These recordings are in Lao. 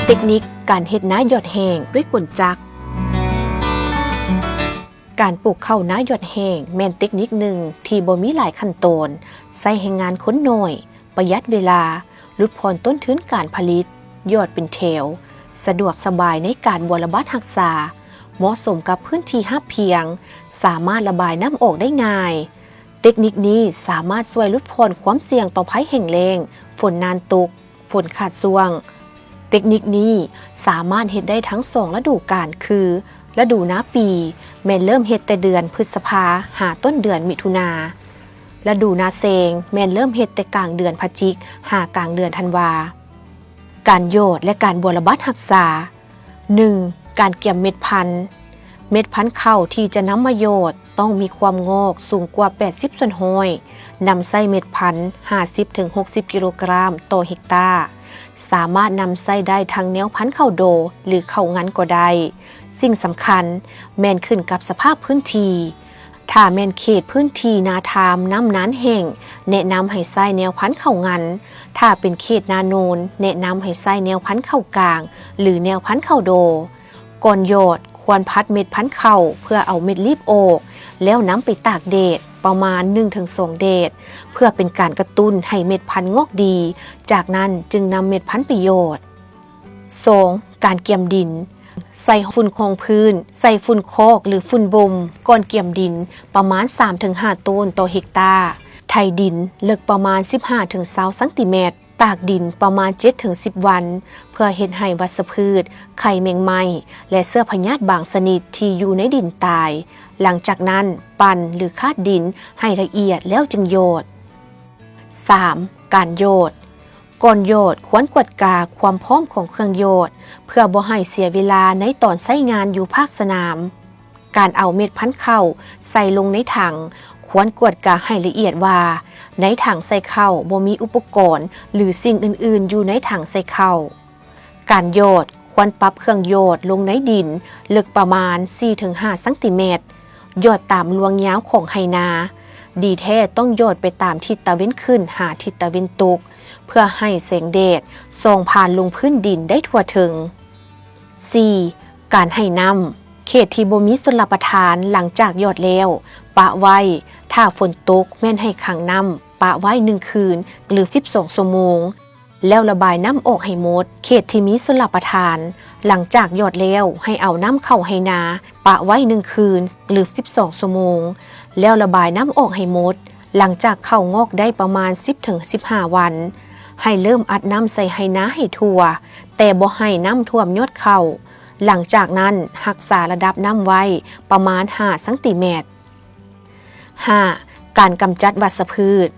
ເຕັກນິກການເຮັດນາຢອດແຫ້ງດ້ວຍກົນຈັກ. ການປູກເຂົ້ານາຢອດແຫ້ງແມ່ນເຕັກນິກໜຶ່ງທີ່ບໍ່ມີຫຼາຍຂັ້ນຕອນ, ໃຊ້ແຮງງານຄົນໜ້ອຍ, ປະຢັດເວລາ, ຫຼຸດຜ່ອນຕົ້ນທຶນການຜະລິດ, ຢອດເປັນແຖວ, ສະດວກສະບາຍໃນການບົວລະບັດຮັກສາ, ເໝາະສົມກັບພື້ນທີ່ຮັບພຽງ, ສາມາດລະບາຍນ້ຳອອກໄດ້ງ່າຍ. ເຕັກນິກນີ້ສາມາດຊ່ວຍຫຼຸດຜ່ອນຄວາມສ່ຽງຕໍ່ໄພແຫ້ງແລ້ງ, ຝົນນານຕົກ, ຝົນຂາດຊ່ວງ. ເຕັກນິກນີ້ສາມາດເຮັດໄດ້ທັງສອງລະດູການ ຄື ລະດູນາປີ ແມ່ນເລີ່ມເຮັດແຕ່ເດືອນພຶດສະພາ ຫາຕົ້ນເດືອນມິຖຸນາ, ລະດູນາແຊງ ແມ່ນເລີ່ມເຮັດແຕ່ກາງເດືອນພະຈິກ ຫາກາງເດືອນທັນວາ. ການຢອດ ແລະ ການບົວລະບັດຮັກສາ. ໜຶ່ງ. ການກຽມເມັດພັນ. ເມັດພັນເຂົ້າທີ່ຈະນຳມາຢອດ ຕ້ອງມີຄວາມງອກສູງກວ່າແປດສິບສ່ວນຮ້ອຍ, ນຳໃຊ້ເມັດພັນຫ້າສິບເຖິງຫົກສິບກິໂລກຣາມຕໍ່ເຮັກຕາ. ສາມາດນຳໃຊ້ໄດ້ທັງແນວພັນເຂົ້າດໍ ຫຼື ເຂົ້າງັນກໍໄດ້. ສິ່ງສຳຄັນແມ່ນຂຶ້ນກັບສະພາບພື້ນທີ່. ຖ້າແມ່ນເຂດພື້ນທີ່ນາທາມ ນ້ຳນານແຫ້ງ, ແນະນຳໃຫ້ໃຊ້ແນວພັນເຂົ້າງັນ. ຖ້າເປັນເຂດນາໂນນ, ແນະນຳໃຫ້ໃຊ້ແນວພັນເຂົ້າກາງ ຫຼື ແນວພັນເຂົ້າດໍ. ກ່ອນຢອດ, ຄວນຜັດເມັດພັນເຂົ້າເພື່ອເອົາເມັດລີບອອກ, ແລ້ວນຳໄປຕາກແດດປະມານໜຶ່ງເຖິງສອງແດດ ເພື່ອເປັນການກະຕຸ້ນໃຫ້ເມັດພັນງອກດີ, ຈາກນັ້ນຈຶ່ງນຳເມັດພັນໄປຢອດ. ສອງ. ການກຽມດິນ. ໃສ່ຝຸ່ນຮອງພື້ນ, ໃສ່ຝຸ່ນຄອກ ຫຼື ຝຸ່ນບົ່ມ ກ່ອນກຽມດິນປະມານສາມເຖິງຫ້າໂຕນຕໍ່ເຮັກຕາ. ໄຖດິນເລິກປະມານສິບຫ້າເຖິງຊາວຊັງຕີແມັດ. ຕາກດິນປະມານເຈັດເຖິງສິບວັນ ເພື່ອເຮັດໃຫ້ວັດຊະພືດ, ໄຂ່ແມງໄມ້ ແລະ ເຊື້ອພະຍາດບາງຊະນິດທີ່ຢູ່ໃນດິນຕາຍ. ຫຼັງຈາກນັ້ນ, ປັ່ນ ຫຼື ຄາດດິນໃຫ້ລະອຽດແລ້ວຈຶ່ງຢອດ. ສາມ. ການຢອດ. ກ່ອນຢອດຄວນກວດກາຄວາມພ້ອມຂອງເຄື່ອງຢອດ ເພື່ອບໍ່ໃຫ້ເສຍເວລາໃນຕອນໃຊ້ງານຢູ່ພາກສະໜາມ. ການເອົາເມັດພັນເຂົ້າໃສ່ລົງໃນຖັງ ຄວນກວດກາໃຫ້ລະອຽດວ່າ ໃນຖັງໃສ່ເຂົ້າບໍ່ມີອຸປະກອນ ຫຼື ສິ່ງອື່ນໆຢູ່ໃນຖັງໃສ່ເຂົ້າ. ການຢອດ ຄວນປັບເຄື່ອງຢອດລົງໃນດິນເລິກປະມານສີ່ເຖິງຫ້າຊັງຕີແມັດ. ຢອດຕາມລວງຍາວຂອງໄຮ່ນາ. ດີແທ້ຕ້ອງຢອດໄປຕາມທິດຕາເວັນຂຶ້ນຫາທິດຕາເວັນຕົກ ເພື່ອໃຫ້ແສງແດດສ່ອງຜ່ານລົງພື້ນດິນໄດ້ທົ່ວເຖິງ. ສີ່. ການໃຫ້ນ້ຳ. ເຂດທີ່ບໍ່ມີຊົນລະປະທານ ຫຼັງຈາກຢອດແລ້ວ ປະໄວ້. ຖ້າຝົນຕົກ ແມ່ນໃຫ້ຂັງນ້ຳປະໄວ້ໜຶ່ງຄືນ ຫຼື ສິບສອງຊົ່ວໂມງ ແລ້ວລະບາຍນ້ຳອອກໃຫ້ໝົດ. ເຂດທີ່ມີຊົນລະປະທານ ຫຼັງຈາກຢອດແລ້ວ ໃຫ້ເອົານ້ຳເຂົ້າໄຮ່ນາປະໄວ້ໜຶ່ງຄືນ ຫຼື ສິບສອງຊົ່ວໂມງ ແລ້ວລະບາຍນ້ຳອອກໃຫ້ໝົດ. ຫຼັງຈາກເຂົ້າງອກໄດ້ປະມານສິບເຖິງສິບຫ້າວັນ ໃຫ້ເລີ່ມອັດນ້ຳໃສ່ໄຮ່ນາໃຫ້ທົ່ວ, ແຕ່ບໍ່ໃຫ້ນ້ຳຖ້ວມຍອດເຂົ້າ. ຫຼັງຈາກນັ້ນ ຮັກສາລະດັບນ້ຳໄວ້ປະມານຫ້າຊັງຕີແມັດ. ຫ້າ. ການກຳຈັດວັດຊະພືດ.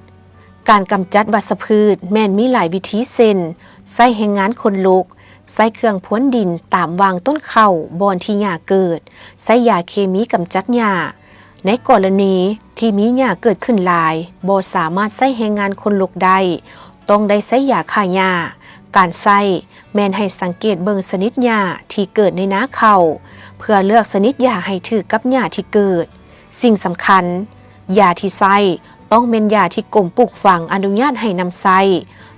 ການກຳຈັດວັດຊະພືດແມ່ນມີຫຼາຍວິທີ ເຊັ່ນ ໃຊ້ແຮງງານຂົນລົກ, ໃຊ້ເຄື່ອງພຣວນດິນຕາມຫວ່າງຕົ້ນເຂົ້າບ່ອນທີ່ຫຍ້າເກີດ, ໃຊ້ຢາເຄມີກຳຈັດຫຍ້າ. ໃນກໍລະນີທີ່ມີຫຍ້າເກີດຂຶ້ນຫຼາຍ, ບໍ່ສາມາດໃຊ້ແຮງງານຂົນລົກໄດ້, ຕ້ອງໄດ້ໃຊ້ຢາຂ້າຫຍ້າ. ການໃຊ້ແມ່ນໃຫ້ສັງເກດເບິ່ງຊະນິດຫຍ້າທີ່ເກີດໃນນາເຂົ້າ ເພື່ອເລືອກຊະນິດຢາໃຫ້ຖືກກັບຫຍ້າທີ່ເກີດ. ສິ່ງສຳຄັນ, ຢາທີ່ໃຊ້ຕ້ອງແມ່ນຢາທີ່ກົມປູກຝັງອະນຸຍາດໃຫ້ນຳໃຊ້,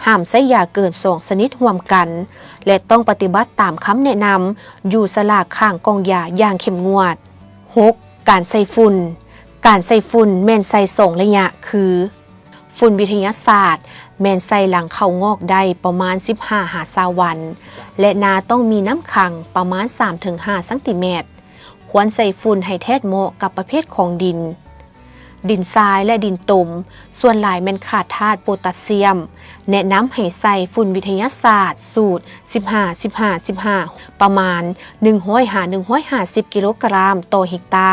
ຫ້າມໃຊ້ຢາເກີນສອງຊະນິດຮ່ວມກັນ ແລະ ຕ້ອງປະຕິບັດຕາມຄຳແນະນຳຢູ່ສະຫຼາກຂ້າງກ່ອງຢາຢ່າງເຂັ້ມງວດ. ຫົກ. ການໃສ່ຝຸ່ນ. ການໃສ່ຝຸ່ນແມ່ນໃສ່ສອງໄລຍະ ຄື ຝຸ່ນວິທະຍາສາດ ແມ່ນໃສ່ຫຼັງເຂົ້າງອກໄດ້ປະມານສິບຫ້າຫາຊາວວັນ ແລະ ນາຕ້ອງມີນ້ຳຂັງປະມານສາມເຖິງຫ້າຊັງຕີແມັດ. ຄວນໃສ່ຝຸ່ນໃຫ້ແທດເໝາະກັບປະເພດຂອງດິນ. ດິນຊາຍ ແລະ ດິນຕົມ ສ່ວນຫຼາຍແມ່ນຂາດທາດໂປຕາຊຽມ. ແນະນຳໃຫ້ໃສ່ຝຸ່ນວິທະຍາສາດສູດສິບຫ້າ ສິບຫ້າ ສິບຫ້າ ປະມານໜຶ່ງຮ້ອຍຫາໜຶ່ງຮ້ອຍຫ້າສິບກິໂລກຣາມຕໍ່ເຮັກຕາ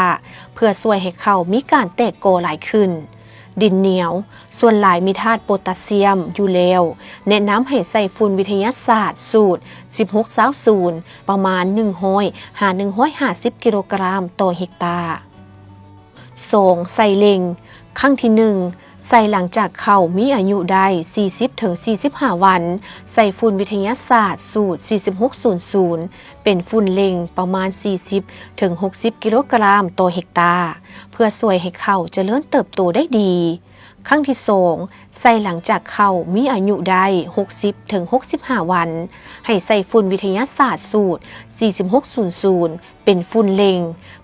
ເພື່ອຊ່ວຍໃຫ້ເຂົ້າມີການແຕກກໍຫຼາຍຂຶ້ນ. ດິນໜຽວ ສ່ວນຫຼາຍມີທາດໂປຕາຊຽມຢູ່ແລ້ວ, ແນະນຳໃຫ້ໃສ່ຝຸ່ນວິທະຍາສາດສູດສິບຫົກ ຊາວສູນ ປະມານໜຶ່ງຮ້ອຍຫາໜຶ່ງຮ້ອຍຫ້າສິບກິໂລກຣາມຕໍ່ເຮັກຕາ. ສອງ. ໃສ່ເລັ່ງ. ຄັ້ງທີໜຶ່ງ ໃສ່ຫຼັງຈາກເຂົ້າມີອາຍຸໄດ້ສີ່ສິບເຖິງສີ່ສິບຫ້າວັນ, ໃສ່ຝຸ່ນວິທະຍາສາດສູດສີ່ສິບຫົກ ສູນສູນ ເປັນຝຸ່ນເລັ່ງປະມານສີ່ສິບເຖິງຫົກສິບກິໂລກຣາມຕໍ່ເຮັກຕາ ເພື່ອຊ່ວຍໃຫ້ເຂົ້າຈະເລີນເຕີບໂຕໄດ້ດີ. ຄັ້ງທີສອງ ໃສ່ຫຼັງຈາກເຂົ້າມີອາຍຸໄດ້ຫົກສິບເຖິງຫົກສິບຫ້າວັນ, ໃຫ້ໃສ່ຝຸ່ນວິທະຍາສາດສູດ ສີ່ສິບຫົກສູນສູນ ເປັນຝຸ່ນເລັ່ງ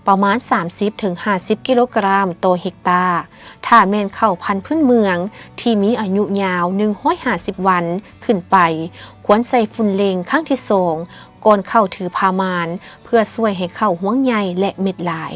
ປະມານ ສາມສິບ ເຖິງ ຫ້າສິບ ກິໂລກຣາມຕໍ່ເຮັກຕາ. ຖ້າແມ່ນເຂົ້າພັນພື້ນເມືອງທີ່ມີອາຍຸຍາວ ໜຶ່ງຮ້ອຍຫ້າສິບ ວັນຂຶ້ນໄປ, ຄວນໃສ່ຝຸ່ນເລັ່ງຄັ້ງທີສອງ ກ່ອນເຂົ້າຖືພາມານ ເພື່ອຊ່ວຍໃຫ້ເຂົ້າຮວງໃຫຍ່ ແລະ ເມັດຫຼາຍ.